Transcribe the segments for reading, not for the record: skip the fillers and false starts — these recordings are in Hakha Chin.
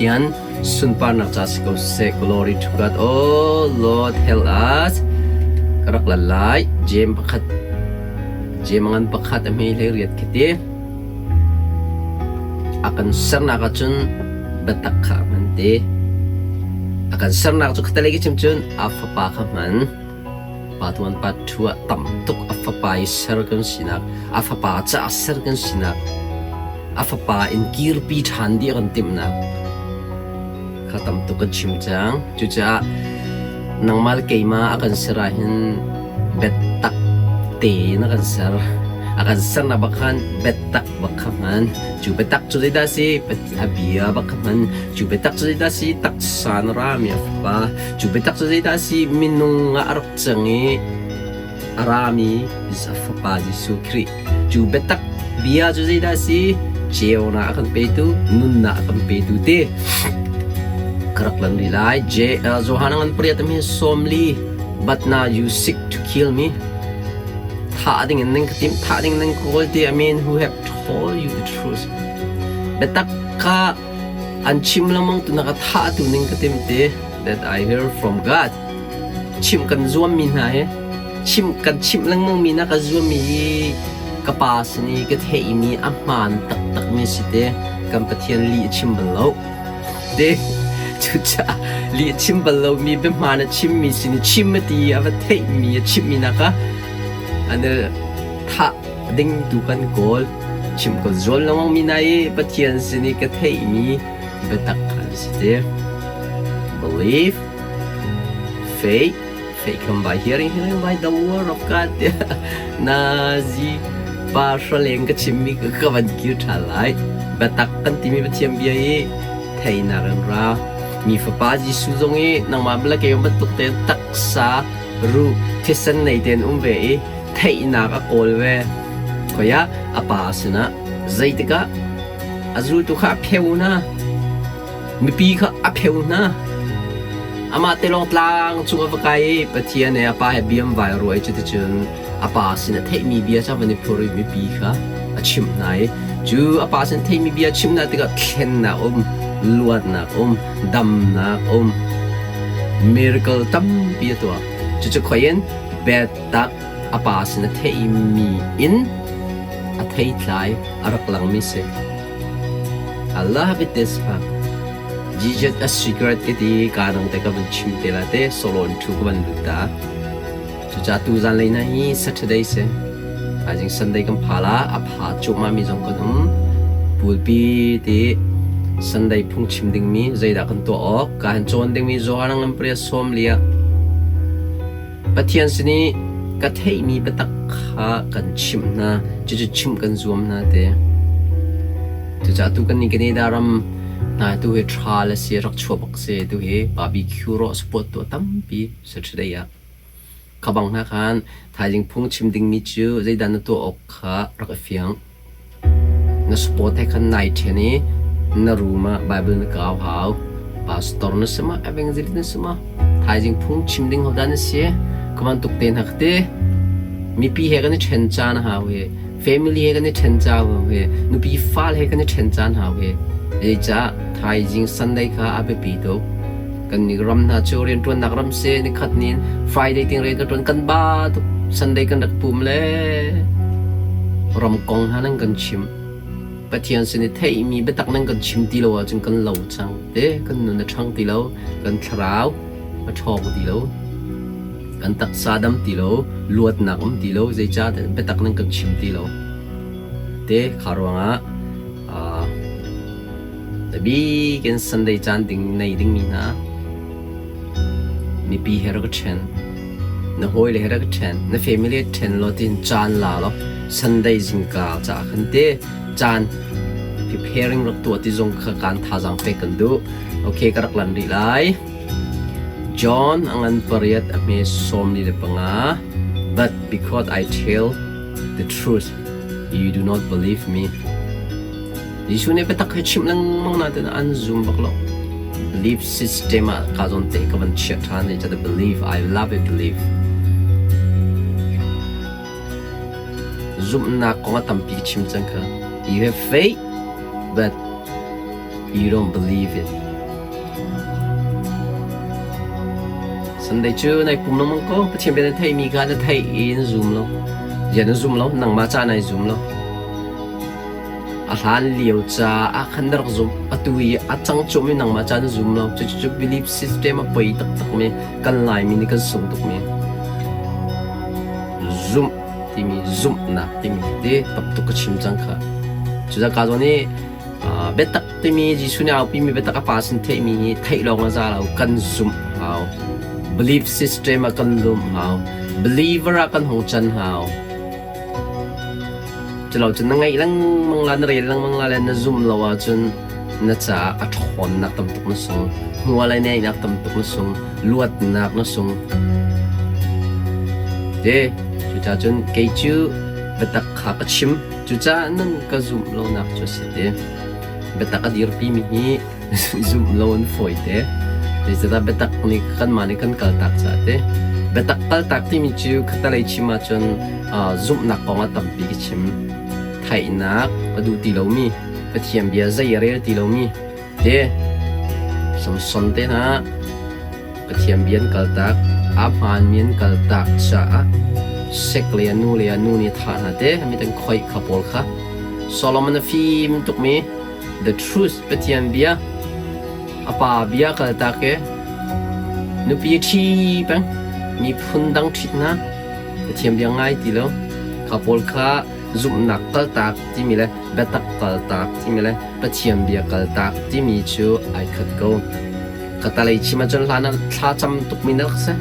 Pathian sunparnak ca si ko seh. Glory to God. Oh Lord, help us. Ka rak lan lai. Jeim pakhat Jeim ngan pakhat a hme hlei riat khi ti. A kan sernak ahcun biatak kha a hman te. A kan sernak cu khatalei ka chim cun a fapa kha hman. Pa tuan pa thu ah tam tuk a fapa i ser kan sinak, a fapa caah ser kan sinak, a fapa in kirpi ṭhan dih a kan timhnak kha tam tuk kan chim cang. Cucaah nangmah le keimah a kan ser ahhin biatak tein a kan ser. A kan sernak bak khan biatak bak kha hman. Cu biatak cu zeidah a si? A bia bak kha hman. Cu biatak cu zeidah a si? Taksa na rami a fapa. Cu biatak cu zeidah a si? Minung ah a rak cang i a rami a Fapa Jesuh Khrih. Cu biatak bia cu zeidah a si? Ceunak a kan petu, nunnak a kan petu te. Ka rak lan rih lai. J. Johan ngan pariat mi 40. But now you seek to kill me. Thah ding in nan ka timh, thah ding nan kawl te. I mean who have told you the truth. Biatak kha an chim lengmang tu na ka thah tu ning ka tim te that I hear from God. Chimh kan zuammi hna hi chimh kan chimh lengmangmi na ka zuammi hi ka pa sin i ka theihmi a hmaan taktakmi si te kan Pathian lih a chim bal lo. Te cucaah lih a chim bal lomi biahmaan a chimmi sin i chim a ti i a va theihmi a chimhmi nak ah an thah ding tu kan kawl. Chimh ka zuam lengmangmi hna i Pathian sin i ka theihmi biatak an si te. Believe Faith, faith come by hearing, hearing by the word of God. Nazi pa hraleng ka chimmi ka van kir ṭhan lai. Biatak kan timi Pathian bia i theinak in ra. Mi fapa Jesuh zong i nangmah bala kei bantuk tein taksa ruh thisen nei tein um ve i theihnak a kawl ve. Khoia a pa sinah zeitikah a zultu kha a pheu na. Mipi kha a pheu hna. Amah te lawng tlang cung a va kai i Pathian he a pa he bia an vai rua i cuticun a pa sin a theihmi bia cu a van i phur i mipi kha a chimh hna i cu a pa sin theihmi bia chimh hna tikah thlennak um, luatnak um, damnak um, miracle tampi a tuah. Cucu khoi in biatak a pa sin a theihmi in a theitlai a rak langmi si. I love it this fuck. Jesus a secret ka ti ka dang te ka van chim te la te solo in thu ka van lut ta. Cuca tu zan lei na hi Saturday si. Thaizing Sunday kan pha la a pha cuahmah mi zong kan um. Pulpi ti Sunday phung chim ding mi zeidah kan tuah awk ka han cawn ding mi Johan ngan pria som lia Pathian sin i ka theihmi biatak kha kan chimh hna, cucu chimh kan zuam hna ti. Cucaah tu kan nih Canada ram hna tu hi ṭha le si rak chuah bak si tu hi barbecue rawh sport tuah tampi Saturday ah. Kha bang hna khan thaizing phung chim dingmi cu zeidah na tuah awk kha rak i fiang. Na sport he khan nai ṭhen i na room ah Bible na kau hau. Pastor na si ma, evangelist na si ma, thaizing phung chim ding hodah na si? Ka bantuk te hna ka ti. Mipi he kan i ṭhen caan a hau hi. Family he kan i ṭhen caan hau hi. Nupi fale he kan i ṭhen caan hau hi. Zeicah thaizing Sunday kha a biapi tuk. Kan ram hna cu rianṭuannak ram si nikhat ni in Friday ting rian kan ṭuan kan ba tuk Sunday kan rak pum le ram kong hna nan kan chim. Pathian sin i theihmi biatak nan kan chim ti lo ahcun kan lo cang te kan nun a ṭhang ti lo kan thlarau a ṭhawng ti lo kan taksa dam ti lo luatnak um ti lo zeicah biatak nan kan chim ti lo te kha ruangah A bik in Sunday caan ding nei dingmi hna mipi he rak i ṭhen. Na hawile he rak i ṭhen. Na family he ṭhen law tiin caan la law Sunday zingka caah khan te caan preparing rak tuah ti zong kha kaan thazaang pek kan duh. Okay, ka rak lan rih lai. John a ngan pariat a hme 45. But because I tell the truth, you do not believe me. Jesuh nih biatak hi chimh lengmang nain an zum bak lo. Belief system ah ka zawn te ka van chiah ṭhan i the belief I love it belief. Zumhnak kong a tampi chim cang kha. You have faith but You don't believe it. Sunday cu nai pum lengmang ko. Pathian bia na theihmi kha na theih i na zum lo. Zia na zum lo, nangmah ca nai zum lo. A hlan lio ca ah khan na rak zumh. Atu i a cang cuahmi nangmah ca na zum lo. Cucu belief system a poi taktakmi kan Laimi nih kan sung tukmi. Zumh timi zumhnak timi te tam tuk ka chim cang kha. Cucaah ka zawn i biatak timi Jesuh nih a aupimi biatak a pa sin theihmi hi theih lawng a za lo kan zumh hau. Belief system ah kan zumh hau. Believer ah kan hung can hau. Culo cun na ngaih lengmang la na rel lengmang la le na zumh lo ahcun na caah a ṭhawnnak tam tuk na sung. Hmual ai neihnak tam tuk na sung. Luatnak na sung. Te, cucaah cun kei cu biatak kha ka chim. Cucaah nan ka zumh lonak cu a si te. Biatak a dirpimi hi zumh lo an fawi te. Zeicahtiah biatak nih kanmah nih kan kaltak caah te. Biatak kaltak timi cu khatalei chim ahcun zumhnak kong ah tampi ka chim. Theihnak a duh ti lomi, Pathian bia zei a rel ti lomi te. Samson te hna Pathian bia an kaltak, aa hmaanmi an kaltak caah sek le a nu le a nu nih a thah hna te. Mit an khoih kha pawl kha. Solomon a fim tukmi The Truth Pathian bia a pa bia kaltak i nupi a ṭhi peng miphun dang ṭhit hna Pathian bia ngai ti lo kha pawl kha zumhnak kaltak timi le biatak kaltak timi le Pathian bia kaltak timi cu ai khat ko. Ka talei chim ahcun hlan ah thlacam tukmi na rak si.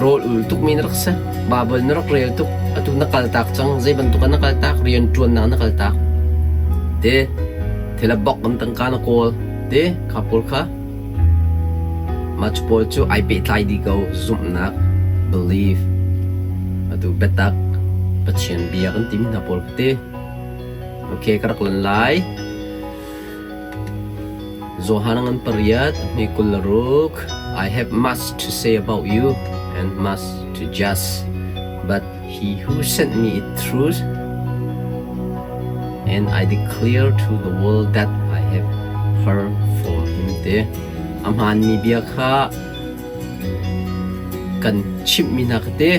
Rawl ul tukmi na rak si. Baibal na rak rel tuk. Atu na kaltak cang. Zei bantuk ah na kaltak? Rian ṭuannak na kaltak. Te, thil a bok in tangka na kawl. Te, kha pawl kha. Mah cu pawl cu ai pehtlai dih ko. Zumhnak, belief. Atu biatak, Pathian bia kan timi hna pawl kha te. Okay, ka rak lan lai. Johan ngan pariat, hme 26. I have much to say about you and much to judge, but he who sent me is truth, and I declare to the world that I have heard from him. Te a hmaanmi bia kha kan chimhmi hna kha te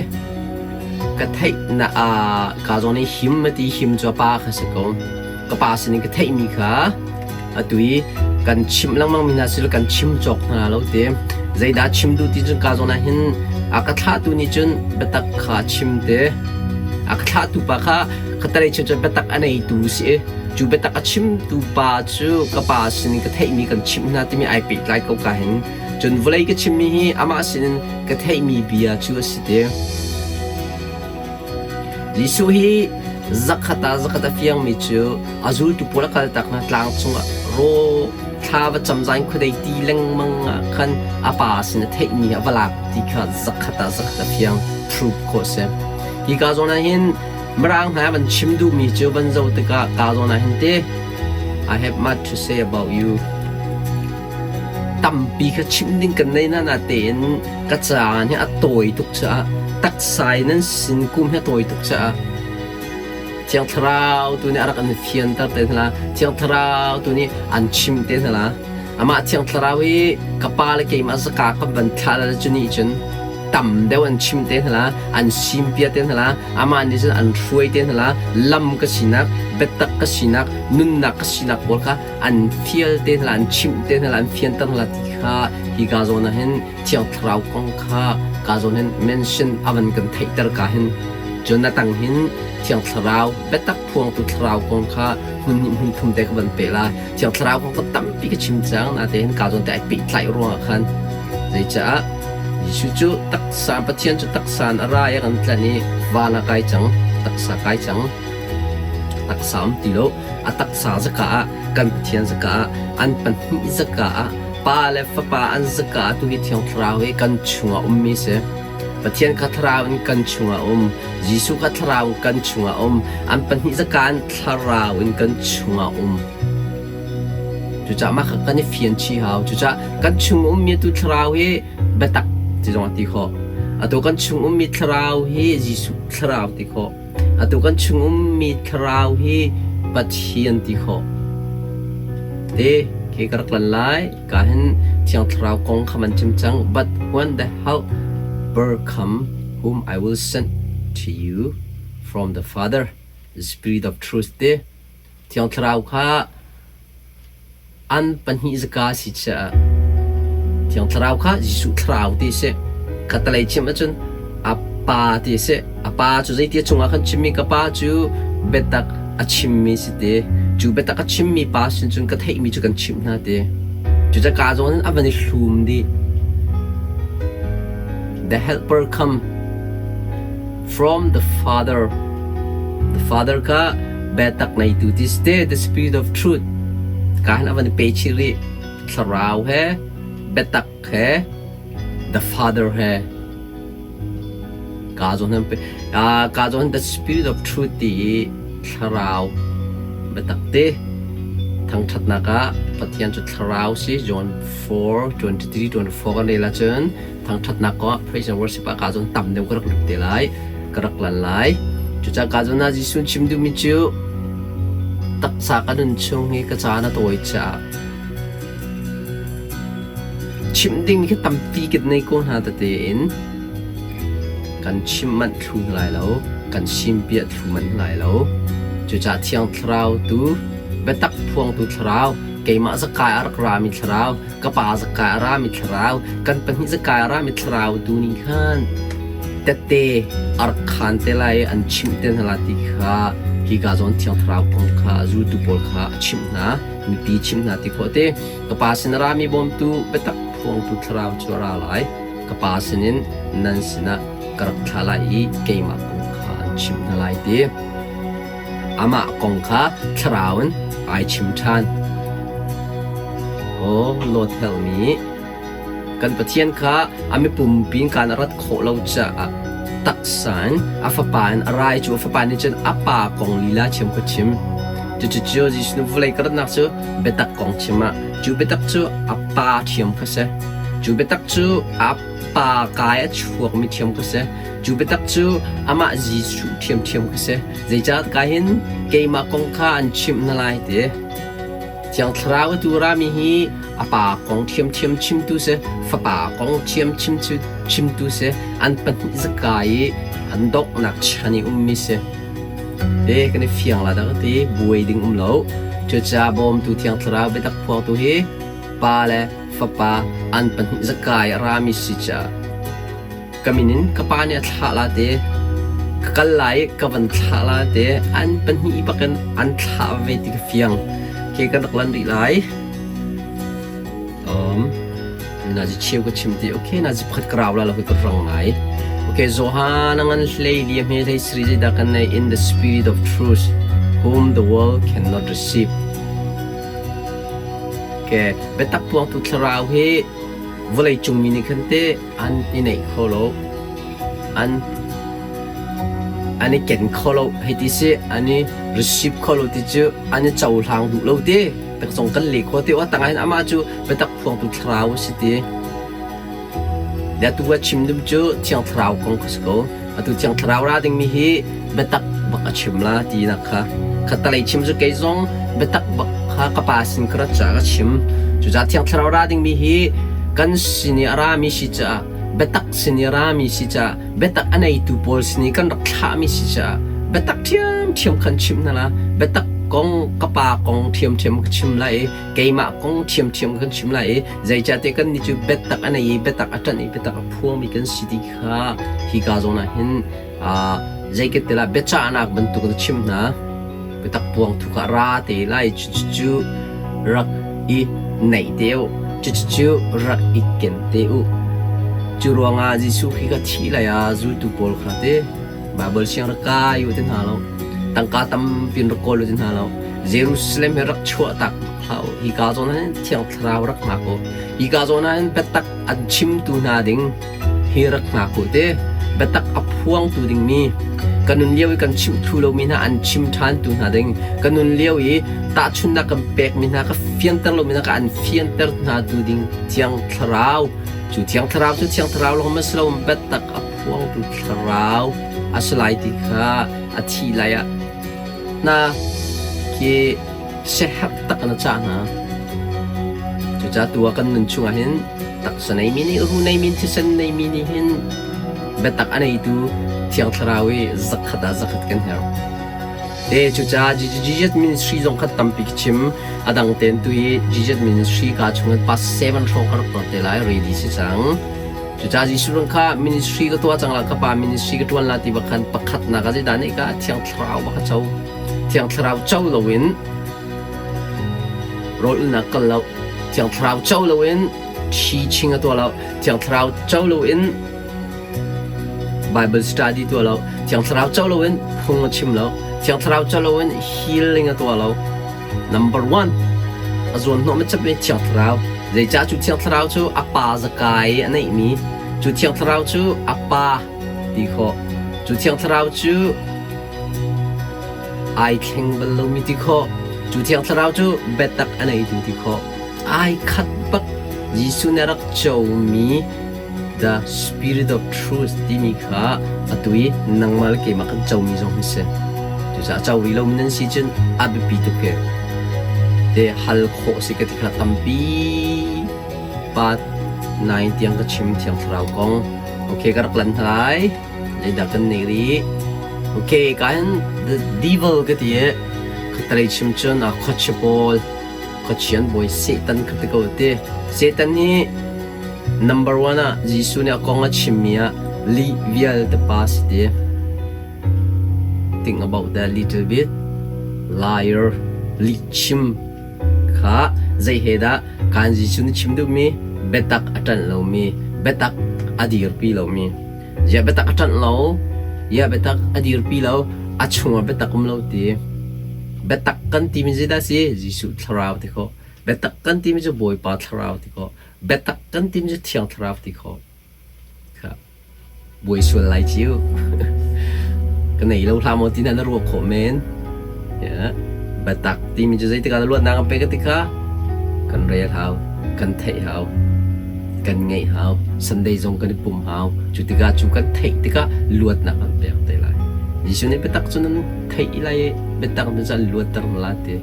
ka theih na ka zawn i him a ti him cu a pa kha si ko. Ka pa sinin ka theihmi kha atu i kan chimh lengmang mi hna sil kan chim cawk hna lo te. Zeidah chim duh ti cun ka zawn ah hin a ka thlahtu nih cun biatak kha chim te. A ka thlahtu pa kha ka talei chim cun biatak a neitu si i cu biatak a chimtu pa cu ka pa sinin ka theihmi kan chimh hna timi ai pehtlai ko ka hin. Cun vawlei ka chimmi hi amah sinin ka theihmi bia cu a si te. Jesuh hi zakhat ah zakhat a fiangmi cu a zultu pawl a kaltak hna tlang cungah raw thla va cam zain khuadei ti lengmang ah khan a pa sin a theihmi a va lak ti kha zakhat ah zakhat a fiang proof khawh a si. Hi ka zawn ah hin Mirang hna van chim duhmi cu van zoh tikah ka zawn ah hin te I have much to say about you. Tampi kha chim ding kan nei na na tein ka caan hi a tawi tuk caah taksa in nan sin kum hi a tawi tuk caah Thiang Thlarau tu nih a rak an fianter te hna Thiang Thlarau tu nih an chim te hna amah Thiang Thlarau hi ka pa le keimah zaka ka van thlah la cu nih cun tam deuh an chim te hna an simpia te hna amah nih cun an hruai te hna lam ka sinak biatak ka sinak nunnak ka sinak pawl kha an fial te hna an chimh te hna an fianter hna ti kha hi ka zawn ah hin Thiang Thlarau kong kha ka zawn hin mention a van kan theihter ka hin cun a tang hin Thiang Thlarau biatak phuangtu Thlarau kong kha hmun hnih hmun thum te ka van pe la Thiang Thlarau kong kha tampi ka chim cang natein ka zawn te ai pehtlaih ruangah khan zeicaah Jesuh cu taksa Pathian cu taksa in a ra i a kan tlanh i van ah kai cang taksa kai cang taksa um ti lo a taksa zaka ah kan Pathian zaka ah an pahnih zaka ah Pa le Fapa an zaka ah tu hi Thiang Thlarau hi kan chungah ummi si. Pathian kha Thlarau in kan chungah um. Jesuh kha Thlarau in kan chungah um. An pahnih zaka in Thlarau in kan chungah um. Cucaah mah kha kan i fian chih hau. Cucaah kan chung ummi tu Thlarau hi biatak ti zong a ti khawh. Atu kan chung ummi Thlarau hi Jesuh Thlarau ti khawh. Atu kan chung ummi thlarau hi Pathian ti khawh. Te. Khi ka rak lan lai. Ka hin Thiang Thlarau kong kha man chim cang. But when the helper come, whom I will send to you from the Father, the Spirit of truth te Thiang Thlarau kha an pahnih zaka si caah Thiang Thlarau kha Jesuh Thlarau ti a si. Khatalei chim ahcun a Pa ti a si. A Pa cu zeiti a cungah khan chimmi ka Pa cu biatak a chimmi si ti. Cu biatak a chimmi pa sin cun ka theihmi cu kan chimh hna ti. Cucaah ka zawn in a van i hlum dih. The helper come from the Father. The Father kha biatak ngeitu ti si te, the Spirit of truth. Ka hin a van i pe chih rih. Thlarau he, biatak he, the Father he. Ka zawn hin ka zawn the Spirit of truth ti i thlarau biatak te thangṭhatnak ah Pathian cu thlarau si John 4 23 24 kan rel ahcun thangṭhatnak kong ah praise and worship ah ka zawn tam deuh ka rak lut te lai ka rak lan lai. Cucaah ka zawn ah Jesuh chim duhmi cu taksa ka nun chung hi ka caan a tawi caah chimh ding khi tampi kan nei ko hna tete in kan chim manh thlu hna lai lo, kan simpiah thlu manh hna lai lo. Cucaah Thiang Thlarau tu, biatak phuangtu Thlarau, keimah zakai a rak rami Thlarau, ka pa zakai a rami Thlarau, kan pahnih zakai a rami Thlarau tu nih khan tette a rak khaan te lai i an chimh te hna lai ti kha hika zawn Thiang Thlarau kong kha zultu pawl kha a chimh hna, mipi chimh hna ti khawh te. Ka pa sin a rami bawmtu biatak phuangtu Thlarau cu a ra lai. Ka pa sinin nan sinah ka rak thlah lai i keimah kong kha an chimh hna lai ti. Amah kong kha thlarau in ai chim ṭhan. Aw, Lord help me. Kan Pathian kha a mipumpi in kaan a rat khawh lo caah taksa in a fapa in a rai cu a fapa nih cun a pa kong lila chim kha chim. Cucu Jesuh nih vawlei ka ratnak cu biatak kong chim ah cu biatak cu a pa ṭhiam kha si. Cu biatak cu a pa kai a chuakmi ṭhiam kha si. Cu biatak cu amah Jesuh ṭhiamṭhiam kha si. Zeicah ka hin keimah kong kha an chimh hna lai ti. Thiang Thlarau atu rami hi a pa kong ṭhiamṭhiam chimtu si, fapa kong ṭhiamṭhiam chimtu si, an pahnih zaka i an donghnak chan i ummi si. Te kan i fiang la dah ka ti, buai ding um lo. Cucaah bawmtu Thiang Thlarau biatak phuangtu hi Pa le Fapa an pahnih zaka i a rami si caah ka min in ka pa nih a thlah la te, ka kal lai i ka van thlah la te, an pahnih bakin an thlah ve ti ka fiang. Khi kan rak lan rih lai. Um, nazi cheu ka chim ti okay nazi pakhat ka rau la lo ka rang ngai. Okay, Johan ngan hlei li hme hlei sri zei dah kan nei in the spirit of truth whom the world cannot receive. Okay, biatak puangtu thlarau hi vawlei cung mi nih khan te an i neih kho lo an an i ken kho lo hei ti si an i receive kho lo ti cu an i cohlang duh lo ti tak zong kan le kho te wa tangah hin amah cu biatak phuangtu thlarau a si ti atu a chim dum cu thiang thlarau kong kha si ko atu thiang thlarau ra dingmi hi biatak bak a chim la ti nak kha khatalei chim cu kei zong biatak bak kha ka pa sin ka rat caah ka chim cucaah thiang thlarau ra dingmi hi kan sin i a rami si caah biatak sin i a rami si caah biatak a neitu pawl sin i kan rak thlahmi si caah biatak ṭhiamṭhiam khan chim hna la biatak kong ka pa kong ṭhiamṭhiam ka chim lai i keimah kong ṭhiamṭhiam kan chim lai i zeicahtiah kan nih cu biatak a nei i biatak a ṭanh i biatak a phuangmi kan si ti kha hika zawn ah hin zeiket te lah biacahnak bantuk na chim hna. Biatak puang thu kha ra te lai cucu rak i naih te u. Cucu rak i ken te u. Cu ruangah Jesuh khi ka thih lai ah zultu pawl kha te Baibal siang rak kai u ti hna lo. Tangka tampi in rak kawl u ti hna lo. Jerusalem hi rak chuah tak hlah u. Hika zawn ah hin Thiang Thlarau rak hngak u. Hika zawn ah hin biatak an chimtu hna ding hi rak hngak u te biatak a phuangtu dingmi ka nun lio i kan chimh thlu lomi hna an chim ṭhantu hna ding ka nun lio i tahchunhnak kan pekmi hna ka fianter lomi hna ka an fianter hna tu ding Thiang Thlarau cu Thiang Thlarau cu Thiang Thlarau lawng ma si lo biatak a phuangtu Thlarau a si lai ti kha a thih lai ah hna khi siaherh tak in a cah hna. Cucaah tu ah kan nun chungah hin taksa neimi nih ru neimi thisen neimi nih hin biatak a neitu Thiang Thlarau i zakhat ah zakhat kan herh. Te cucaah Jesus ministry zong kha tampi ka chim. A dang ten tu hi Jesus ministry ka chungin past 7 hrawng ka rak tuah te lai ready si cang. Cucaah Jesuh rung kha ministry ka tuah cang la ka pa ministry ka tuan la ti bak khan pakhatnak ah zeidah nih ka Thiang Thlarau bak ka co. Thiang Thlarau co loin rawl ulnak kal lo. Thiang Thlarau co loin teaching a tuah lo. Thiang Thlarau co loin Bible study tuah lo. Thiang Thlarau co loin phung a chim lo. Thiang Thlarau co loin healing a tuah lo. Number one, a zuan hnawh hmasat Thiang Thlarau. Zeicah cu Thiang Thlarau cu a pa zakai i a neihmi, cu Thiang Thlarau cu a pa ti khawh. Cu Thiang Thlarau cu ai thleng bal lomi ti khawh. Cu Thiang Thlarau cu biatak a neitu ti khawh. Ai khat bak Jesuh nih a rak comi The Spirit of Truth timi kha atu i nangmah le keimah kan comi zong hi si. Cucaah co rih lomi nan si cun a biapi tuk hi. Te hal khawh si ka ti kha tampi part 9 tiang ka chim Thiang Thlarau kong. Okay, ka rak lan hna lai. Zeidah kan nei rih? Okay, ka hin the devil ka ti i khatalei chim cun a khuachia pawl khuachian bawi Satan kha ti ko ti. Satan hi Number one ah Jesuh nih a kong a chimmi ah lih vialte pa si ti. Think about that little bit. Liar, lihchim kha zei he dah kan Jesuh nih chim duhmi biatak a ṭanh lomi, biatak a dirpi lomi. Ziah biatak a ṭanh lo, ziah biatak a dirpi lo, a chungah biatak um lo ti. Biatak kan timi zeidah si? Jesuh thlarau ti khawh. Biatak kan timi cu Bawipa thlarau ti khawh. Biatak kan timi cu Thiang Thlarau ti khawh. Kha buai sual lai ciu. Ka nei lo hlah maw ti na na ruah khawh men. Yeah. Biatak timi cu zeitik ah dah luatnak an pek ka ti kha kan rel hau, kan theih hau, kan ngeih hau, Sunday zong kan i pum hau. Cu tikah cu kan theih tikah luatnak an pek te lai. Jesuh nih biatak cu nan theih lai i biatak cu an luatter na la ti.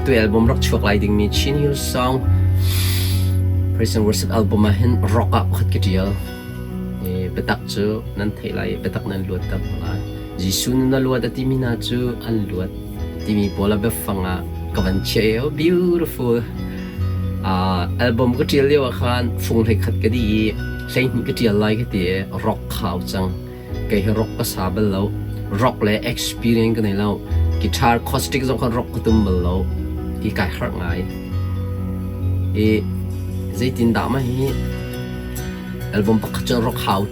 Tu album rak chuak lai dingmi Chin Hill Song Praise and Worship album ah hin rock ah pakhat ka ṭial. Biatak cu nan theih lai i biatak nan luatter hna lai. Jesuh nun a luat a timi hna cu an luat timi pawl a biafang ah ka van chiah i oh beautiful. Album ka ṭial lio ah khan fung 11 ka dih i 12 ka ṭial lai ka ti i rock khau cang. Kei hi rock ka sa bal lo. Rock le experience ka nei lo. Guitar acoustic zong khan rock ka tum bal lo. Hi kai harh ngai. I zeitin dah mah hi album pakhat cu rock hau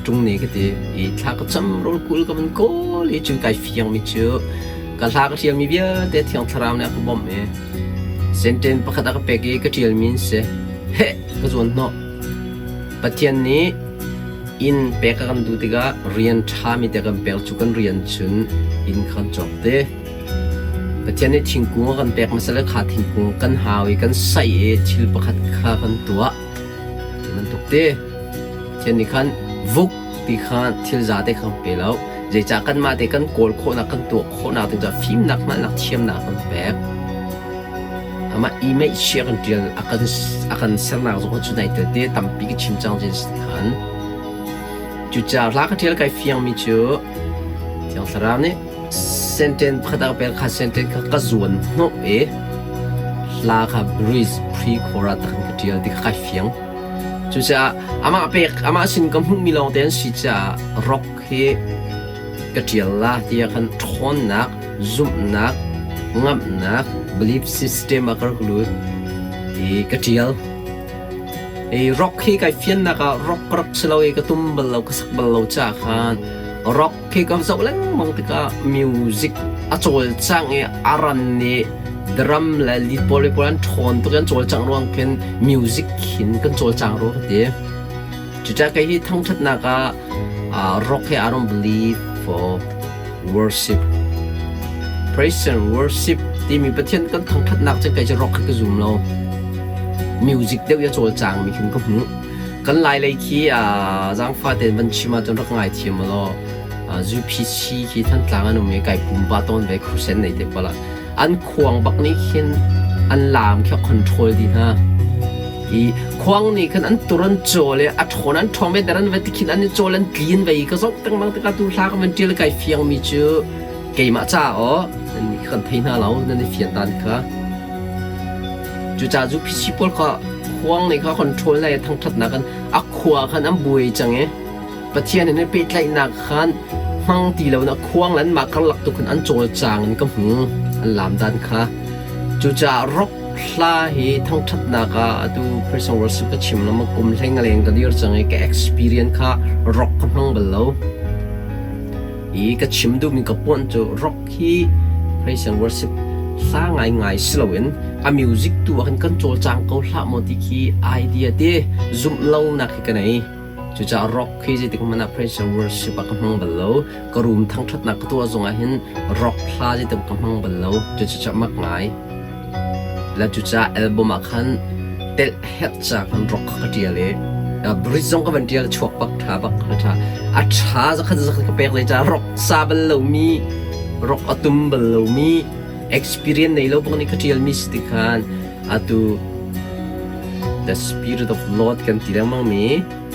ṭung ne ka ti. I thla ka cam rawl kul ka van kawl i cu kai fiang mi cu ka hla ka ṭial mi vialte Thiang Thlarau nih a ka bawmh i sentence pakhat a ka pek i ka ṭial mi an si. Heh ka zuan hnawh. Pathian nih Inn pek a kan duh tikah rian ṭhami te kan pek cu kan rian cun inn kha kan cawk te. Pathian nih thingkung a kan pek hmasa le kha thingkung kan hau i kan saih i thil pakhat kha kan tuah. Ti bantuk te. Pathian nih khan vuk ti kha thil zate kha kan pe lo. Zeicah kanmah te kan kawl khawhnak kan tuah khawhnak ding caah fimnak hngalhnak thiamnak a kan pek. Amah email chia kan ṭial a kan a kan sernak zong cu nai tel te tampi ka chim cang James khan. Cucaah hla ka ṭial kai fiangmi cu Thiang Thlarau nih sentence pakhat ah ka pek kha sentence kha ka zuan hnawh i hla kha bridge pre-chorus tak in ka ṭial ti kha kai fiang. Cucaah amah pek amah sin ka hmuhmi lawngte an si caah rock hi ka ṭial la tiah khan ṭhawnnak zumhnak, ngamhnak, belief system ah ka rak lut i ka ṭial. I rock hi kai fiannak ah rock ka rak si lo i ka tum bal lo, ka sak bal lo caah khan rock hi ka zoh lengmang tikah music a cawlcangh i a ran i drum le lead pawl le pawl an ṭhawn tuk i an cawlcangh ruang khin music khin kan cawlcang rua ka ti. Cucaah kei hi thangṭhatnak ah rock hi I don't believe for worship. Praise and worship timi Pathian kan thangṭhatnak cu kei cu rock hi ka zum lo. Music deuh i a cawlcangmi khin ka hmuh. Kan lai lei khi zaangfa tein van chim ahcun rak ngaithiam law UPC khi Thantlang an um i kai pumpa tawn ve khusen nei te pala an khuang bak nih khin An laam khi a control dih hna. I khuang nih khan an tur an cawl i a ṭhawn an ṭhawng ve der an va ti khin an i cawl an tlin ve i ka zoh lengmang tikah tu hla ka van ṭial kai fiangmi cu keimah ca aw nan nih kan thei hna lo nan i fian dan kha. Cucaah cu PC pawl kha khuang nih kha control lai thangṭhatnak in a khua khan an buai cang i Pathian in pehtlaihnak khan hmang ti lo in a khuang le anmah karlak tu khan an cawlcang in ka hmu an lam dan kha. Cucaah rock hla hi thangṭhatnak ah atu Christian worship ka chim lama kum hleng leng ka dir cang i ka experience kha rock ka hmang bal lo. I ka chim duhmi ka puan cu rock hi Christian worship hla ngaingai si loin a music tu ah khan kan cawlcang ko hlah maw ti khi idea te zumh lonak hi ka nei. Cucaah rock hi zeitik hmanh ah praise and worship ah ka hmang bal lo. Ka room thangṭhatnak ka tuah zongah hin rock hla zeitik ka hmang bal lo. Cucaah mak ngai. La cucaah album ah khan telh herh ca khan rock kha ka ṭial i bridge zong ka van ṭial chuak bak ṭha bak ka ṭha. A ṭha zakhat zakhat ka pek zei ca rock sa bal lomi rock a tum bal lomi experience nei lo bang nih ka ṭialmi si ti khan atu The Spirit of Lord kan ti lengmang mi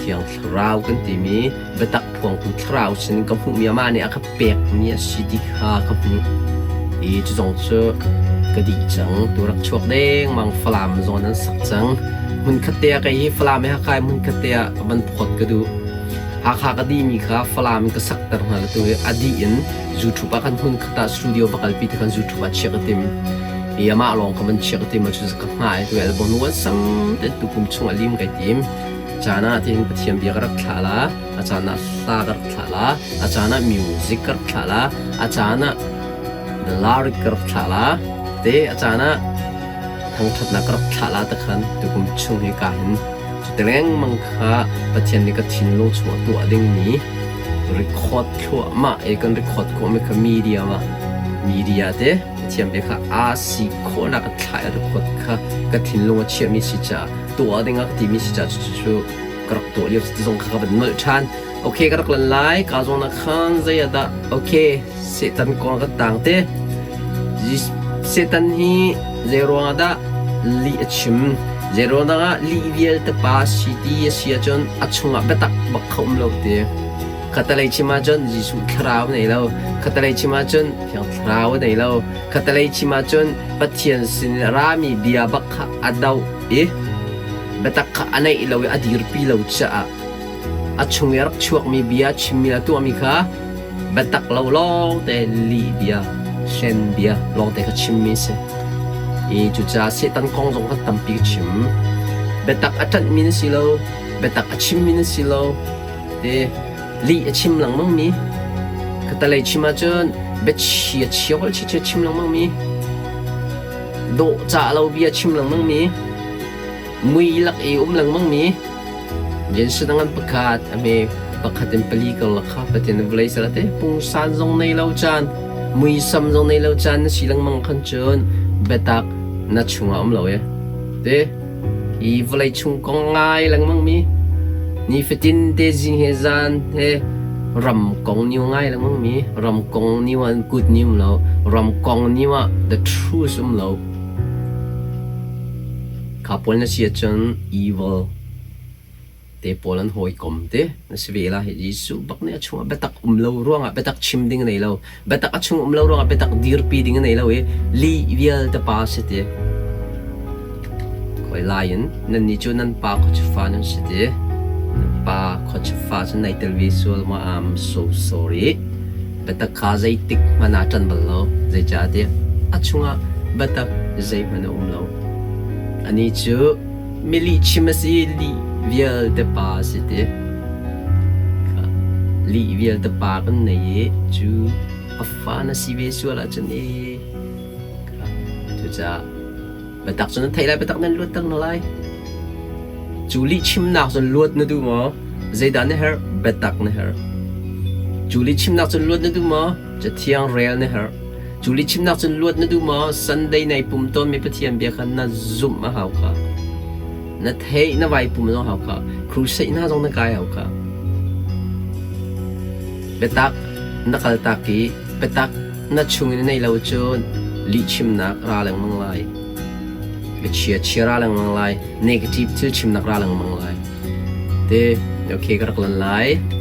Thiang Thlarau kan timi biatak phuangtu Thlarau sinin ka hmuhmi amah nih a ka pekmi a si ti kha ka hmuh. I cu zong cu ka dih cang. Tu rak chuak dengmang Falam zong an sak cang. Hmunkhat te ah kei hi Falam i Hakha i hmunkhat te ah van phawt ka duh. Hakha ka dihmi kha Falam in ka sakter hna la tu hi a dih in YouTube ah kan hmunkhat ah studio va kalpi te khan YouTube ah chiah ka tim. I amah lawng ka van chiah ka tim ahcun ka hngah i tu album wan sam ten tukum chung a lim kai tim. Caan ah tin Pathian bia ka rak thlah la, a caan ah hla ka rak thlah la, a caan ah music ka rak thlah la, a caan ah lyric ka rak thlah la, te a caan ah thangṭhatnak ka rak thlah la ta khan tukum chung hi ka hin cu lengmang kha Pathian nih ka thinlung chungah tuah dingmi record thluahmah i kan record khawhmi kha media ma media te Pathian bia kha aa si khawhnak a thlah i record kha ka thinlung a chiahmi si caah tuah ding a ka timi si caah cucu ka rak tuah lio ti zong kha ka van nolh ṭhan. Okay, ka rak lan lai. Ka zong na khan zei ah dah okay Satan kong ka tang te. Satan hi zei ruang ah dah lih a chim? Zei ruang ah lih vialte pa si ti a si ahcun a chungah biatak bak kha um lo ti. Khatalei chim ahcun Jesuh thlarau nei lo. Khatalei chim ahcun Thiang Thlarau a nei lo. Khatalei chim ahcun Pathian sin in a rami bia bak kha a doh i biatak kha a neih lo i a dirpi lo caah a chung i a rak chuakmi bia chimmi le tuahmi kha biatak lo lawngte lih bia, hlen bia lawngte kha chimmi a si. I cucaah Satan kong zong kha tampi ka chim. Biatak a ṭanhmi na si lo, biatak a chimmi na si lo, Te lih a chim lengmang mi katalei chim ahcun biachia chia holh chia chim lengmang mi dawh cah lo bia chim lengmang mi mui lak i um lengmang mi Jensen ngan pakhat a me pakhat in pali karlak kha Pathian vawlei sal te pungsan zong nei lo caan muisam zong nei lo caan na si lengmang khan cun biatak na chungah um lo e te Hi vawlei chung kong ngai lengmang mi nifatin te zing he zan he ram kong niu ngai lengmang mi ram kong niu ah good ni um lo ram kong niu ah the truth um lo kha pawl na si ahcun evil te pawl an hawikom te na si ve la hi Jesuh bak nih a chungah biatak um lo ruangah biatak chim ding a nei lo biatak a chung um lo ruangah biatak dirpi ding a nei lo i lih vialte pa si ti khoi lai in nan nih cu nan pa khuachufa nan si ti nan pa khuachufa cu nai tel ve sual ma I'm so sorry biatak kha zeitik hmanh ah ṭan bal lo zeicahtiah a chungah biatak zeihmanh a um lo ani cu Mi lihchim a si, lih vialte pa a si ti. Lih vialte pa kan nei i cu a fa na si ve sual ahcun ee. Cucaah biatak cu nan theih lai, biatak nan luatter hna lai. Cu lihchimnak cun luat na duh maw? Zeidah na herh? Biatak na herh. Cu lihchimnak cun luat na duh maw? Cathiang rel na herh. Cu lihchimnak cun luat na duh maw? Sunday nai pum tawnmi Pathian bia kha na zumh a hau kha. Na theih na vai pum zong hau kha. Crusade hna zong na kai hau kha. Biatak na kaltak i biatak na chungin na nei lo cun lihchimnak ra lengmang lai. Biachia chia ra lengmang lai. Negative thil chimnak ra lengmang lai. Te, okay ka rak lan lai.